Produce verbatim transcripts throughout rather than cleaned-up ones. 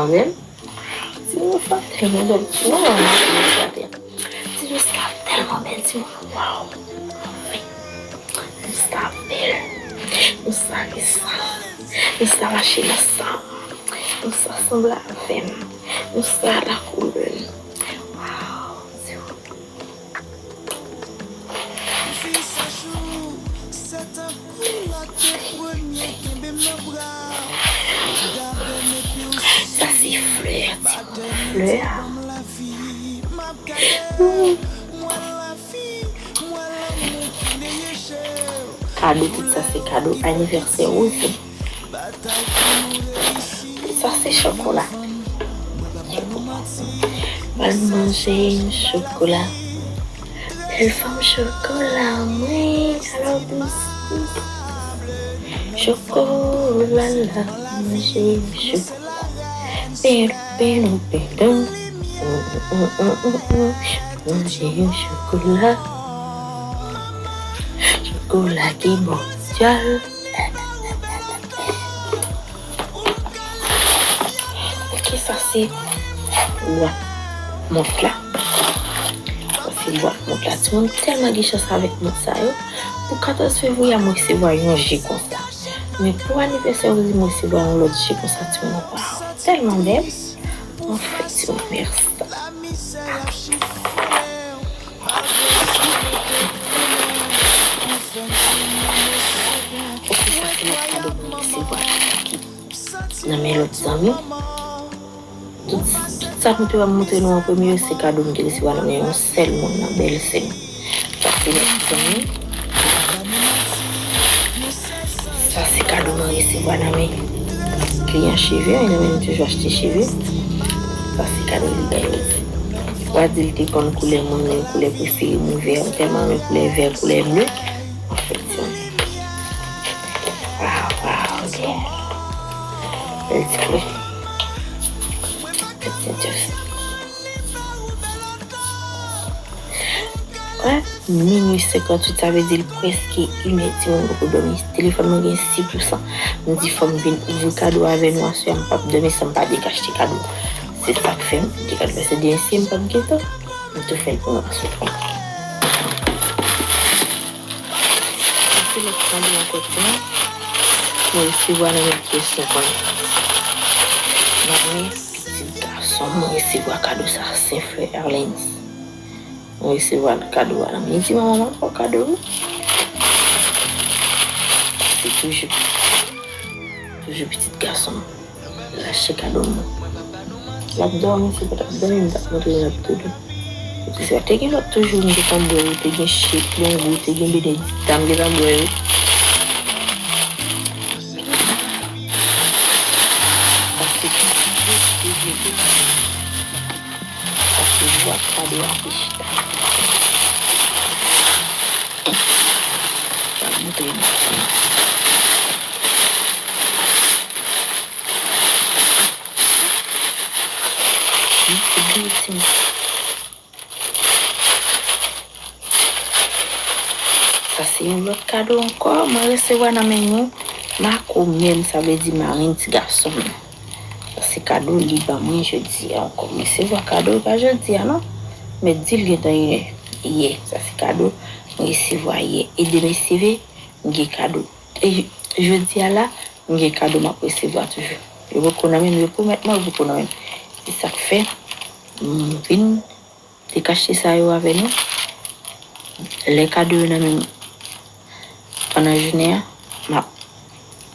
Timoun sa tèlman bèl. Timoun sa tèlman bèl, timoun. Waw. Timoun sa bèl. Timoun sa resan. Timoun sa mache nan san. Timoun sa sanble avè m. Timoun sa lakoulè m. Waw. Sa se flè, ti flè. Kado, tout sa se kado anivèsè Rosie. Sa se chokola. Mwen manje yon chokola. Bèl fanm chokola, mwen, alò dous, dous. Chokola la, manje yon chokola. Pendon, pendon, pendon. Manje yon chokola. Chokola ki mondyal. Ok, sa se bwat mont la. Sa se bwat mont la. Timoun, tèlman gen chans avèk mont sa yo. Pou katòz fevriye a, mwen resevwa yon je konsa. Men pou anivèsè Rosie, mwen resevwa yon lòt je konsa, timoun. Waw, tèlman bèl. Anfen, timoun, mèsi. Ok, sa se lòt kado mwen resevwa ki nan men lòt zanmi. Tout, tout sa m te wè m montre nou an premye, se kado m te resevwa nan men yon sèl moun nan, bèl sè m. Sa se lòt zanmi. Sa se kado mwen resevwa nan men kliyan cheve, nan men nou toujou achte cheve. Sa se kado li bay Rosie. W a di l te konn koulè mwen, men koulè prefere m vè. M tèlman renmen koulè vè, koulè ble. Anfèt, waw, waw, yeah. Bèl ti flè. Bèl ti flè. Wè, minui senkanntuit, sa vle di l prèske inè, timoun poko dòmi. Telefòn mwen gen sis pousan. M di fò m vin ouvri kado avè nou aswè a, m p ap dòmi san m pa dekachte kado. Se sa k fè m kite kado, paske demen si m p ap gentan, m tou fè l pou nou aswè. Se lòt kado ankò, timoun. Mwen resevwa nan men pyès mwen. Nan men pitit gason m, mwen resevwa kado sa, Saint Frère Arlens. Mwen resevwa kado a nan men. Li di, "Manman, mwen fè w kado, wi." Se toujou, toujou pitit gason m. Lache kado mwen. L ap dòmi, si w pa t ap dòmi, m t ap montre w l ap dodo. Epi sa, te gen lòt toujou, m gentan bwè yo, te gen Chik, Bongou, te gen Benedikta, m gentan bwè yo. Paske tout, tout, tout, tout, tout. Paske bwat kado a te chita. M ap montre nou. Sa se yon lòt kado ankò mwen resevwa nan men yon makomè m, sa vle di marenn ti gason m nan. Sa se kado li ban mwen jodi a ankò. Mwen resevwa kado pa jodi a non. Mèt di l gentan yè. Yè, sa se kado mwen resevwa yè. E demen si Dye vle, m gen kado. E jodi a la, m gen kado m ap resevwa toujou. Yo poko nan men m, yo pwomèt mwen, yo poko nan men m. Se sa k fè m vin dekachte sa yo avè nou. Lè kado yo nan men m pandan jounen an, m ap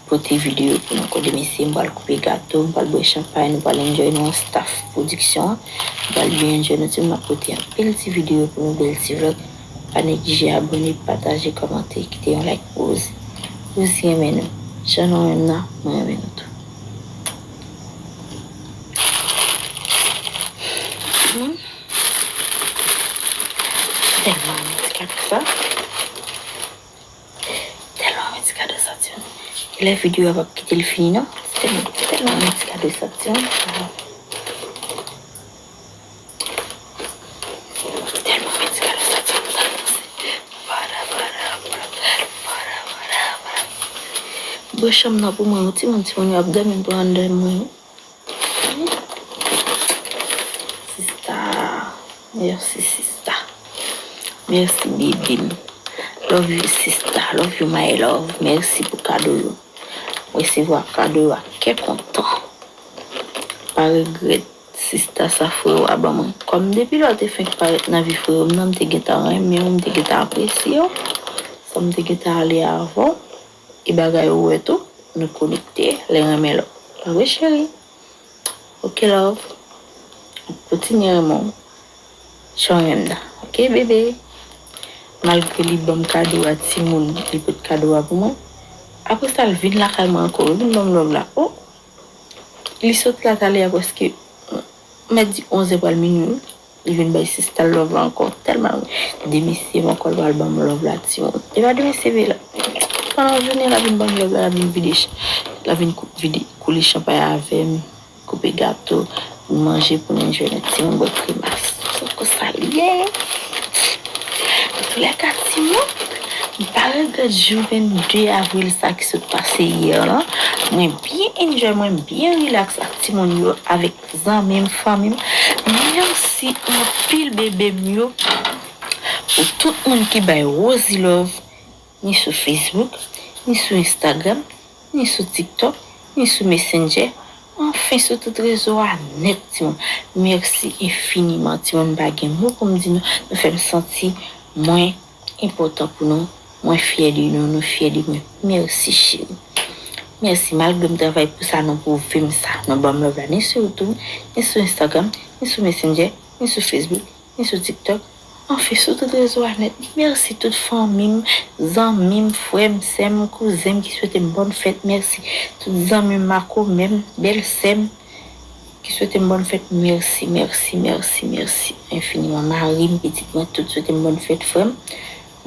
pote videyo pou nou. Kote mesye, m pral koupe gato, m pral bwè chanpay, nou pral enjoy nou an staff pwodiksyon an. Nou pral byen enjoy nou, timoun, m ap pote anpil ti videyo pou nou, bèl ti vlòg. Pa neglije abòne, pataje, kòmante, kite yon like pou Rosie. Rosie renmen nou. Jan nou renmen m nan, mwen renmen nou tou. Timoun. Tèlman renmen ti kado sa. Tèlman renmen ti kado sa, timoun. Lè videyo a p ap kite l fini, non. Tèlman, tèlman renmen ti kado sa, timoun. Tèlman renmen ti kado sa, timoun. Bwè chanm nan pou mwen, wi, timoun, timoun yo ap dòmi, m pran anndan mwen, wi. Mèsi sista. Mèsi bebe m. Love you sista. Love you my love. Mèsi pou kado yo. Mwen resevwa kado yo ak kè kontan. Pa regrèt sista sa frè w a ban mwen. Kòm depi lè w te fenk parèt nan vi frè m nan, m te gentan renmen w, m te gentan apresye w. Sa m te gentan ale avè w. E bagay ou wè tou, nou konekte, lè renmen lòt. Pa vre cheri? Ok love. Kontinye renmen w. Jan w renmen m nan. Ok bebe? Malgre li ban m kado a timoun, li pot kado a pou mwen. Apre sa, l vin lakay mwen ankò, li vin ban m love la. Oh! Li sot la talè a prèske, m mèt di onzè pral minui wi. Li vin bay sista love la ankò. Tèlman de mesye m ankò l pral ban m love la timoun. E pa de mesye vre la. Pandan jounen la vin ban m love la, la vin vide ch-, la vin kou-, vide koule chanpay avè m, koupe gato, vin manje pou n enjoy nan timoun bwè kremas. Se konsa l ye. Antoulèka timoun, m pa regrèt jou vennde avril sa ki sot pase yè la. Mwen byen enjoy, mwen byen rilaks ak timoun yo, avèk zanmi m, fanmi m. Mèsi anpil bebe m yo pou tout moun ki bay Rosie love, ni sou Facebook, ni sou Instagram, ni sou TikTok, ni sou Messenger, anfen sou tout rezo a nèt timoun. Mèsi enfiniman timoun, m pa gen mo pou m di nou, nou fè m santi mwen enpòtan pou nou. Mwen fyè de nou, nou fyè de mwen. Mèsi cheri. Mèsi malgre m travay pou sa, nou pwouve m sa. Nou ban m love la ni sou YouTube, ni sou Instagram, ni sou Messenger, ni sou Facebook, ni sou TikTok. Anfen, sou tout rezo a nèt. Mèsi tout fanmi m, zanmi m, frè m, sè m, kouzen m ki swete m bòn fèt. Mèsi tout zanmi m, makomè m, bèlsè m ki swete m bòn fèt. Mèsi, mèsi, mèsi, mèsi enfiniman. Mari m, pitit mwen, tout swete m bòn fèt, frè m.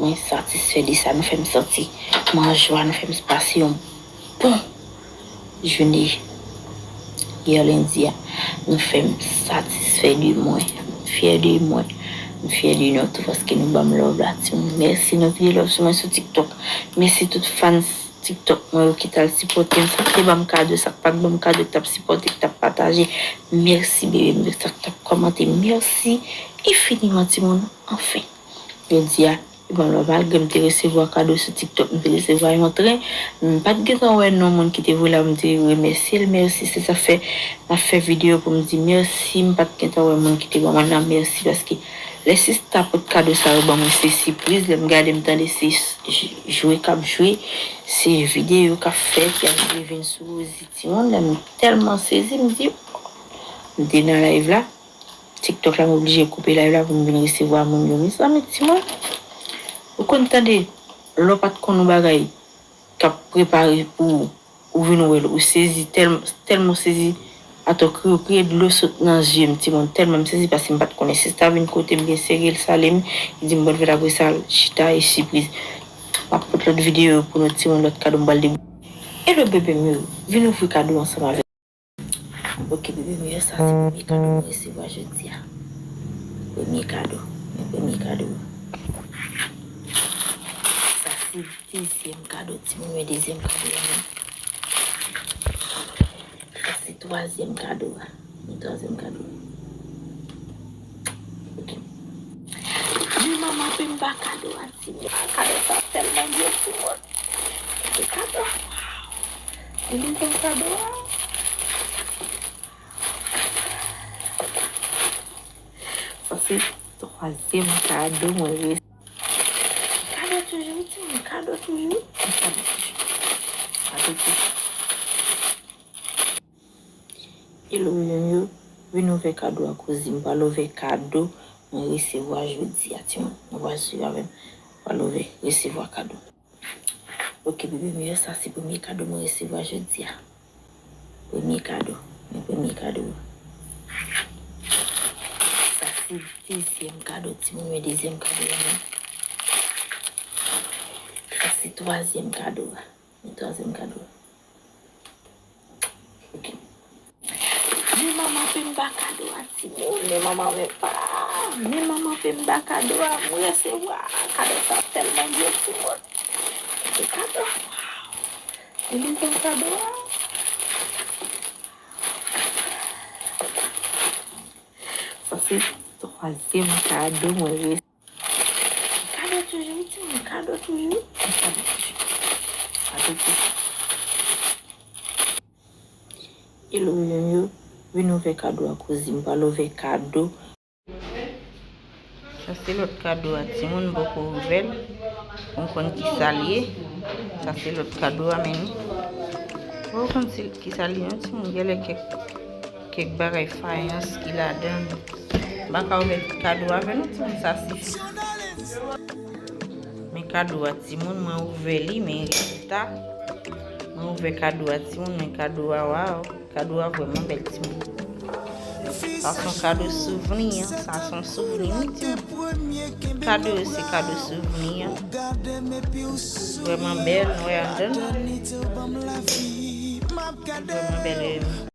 Mwen satisfè de sa. Nou fè m santi m an jwa, nou fè m pase yon bon jounen yè lendi a. Nou fè m satisfè de mwen. M fyè de mwen. M fyè de nou tou paske nou ban m love la timoun. Mèsi, nou vide love sou mwen sou TikTok. Mèsi tout fans TikTok mwen yo ki t al sipòte m, sa k te ban m kado, sa k pa t ban m kado, ki t ap sipòte, ki t ap pataje. Mèsi bebe m yo, sa k t ap kòmante. Mèsi enfiniman timoun. Anfen, jodi a, e ban love, malgre m te resevwa kado sou TikTok, m te resevwa yon tren. M pa t gentan wè non moun ki te voye la pou m te remèsye l. Mèsi, se sa fè m ap fè videyo pou m di mèsi. M pa t gentan wè moun ki te ban mwen nan mèsi paske lè sista pot kado sa yo ban mwen se sipriz. Lè m gade m tande se j-, jwe k ap jwe, se videyo k ap fèt, y ap jwe vin sou Rosie timoun. Lè m tèlman sezi, m di, m te nan live la, TikTok la, m oblije koupe live la pou m vin resevwa moun yo. Mezanmi, timoun, ou konn tande, lè w pa t konn yon bagay k ap prepare pou ou, ou vin wè l, ou sezi, tèl-, tèlman w sezi, atò kriye, kriye dlo sot nan zye m, timoun, tèlman m sezi, paske m pa t konnen sista vin kote m, byen sere l, sale m, li di m bòn fèt, apre sa, l chita, e sipriz. M ap pot lòt videyo pou nou, timoun, lòt kado m pral debouche. Hello bebe m yo, vin ouvri kado ansanm avè m. Ok bebe m yo, sa se premye kado mwen resevwa jodi a. Premye kado. Men premye kado. Sa se dezyèm kado, timoun, men dezyèm kado a menm. Sa se twazyèm kado a. Men twazyèm kado. Ok. Men manman pe m ba kado a, timoun. Kado sa tèlman byen, timoun. Se kado. Wow. Li bon kado a. Sa se twazyèm kado mwen resevwa. Kado toujou, wi, timoun, kado toujou. Kado toujou. Kado toujou. Hello bebe m yo, vin ouvè kado a koze m pral ouvè kado mwen resevwa jodi a, timoun. Nou pral swiv avè m. Pral ouvè, resevwa kado. Ok bebe m yo, sa se premye kado mwen resevwa jodi a. Premye kado. Men premye kado. Sa se dezyèm kado, timoun, men dezyèm kado a menm. Sa se twazyèm kado a. Men twazyèm kado. Ok. Men manman pe m ba kado a, timoun. Men manman, men pa. Men manman pe m ba kado a. Mwen resevwa kado sa tèlman byen, timoun. Se kado. Wow. Li bon kado a. Sa se Twazyèm kado mwen resi. Kado toujou, wi, timoun, kado toujou. Kado toujou. Kado toujou. Hello, yo, yo. Vin ouvè kado a, kouzin. M pral ouvè kado. Sa se lòt kado a, timoun, m poko ouvè l. Ou konn ki sa l ye. Sa se lòt kado a, men. Ou konn si, ki sa l ye, non, timoun. Genlè kèk, kèk bagay fayans ki ladan l. M pa ka ouvè tout kado a avè nou, timoun, sa sifi. Men kado a, timoun, mwen ouvè li, men rezilta. Mwen ouvè kado a, timoun, men kado a, waw. Kado a vrèman bèl, timoun. Sa se yon kado souvni, sa se yon souvni, wi, timoun. Kado yo se kado souvni. Vrèman bèl, nou wè anndan. Vrèman bèl, wi.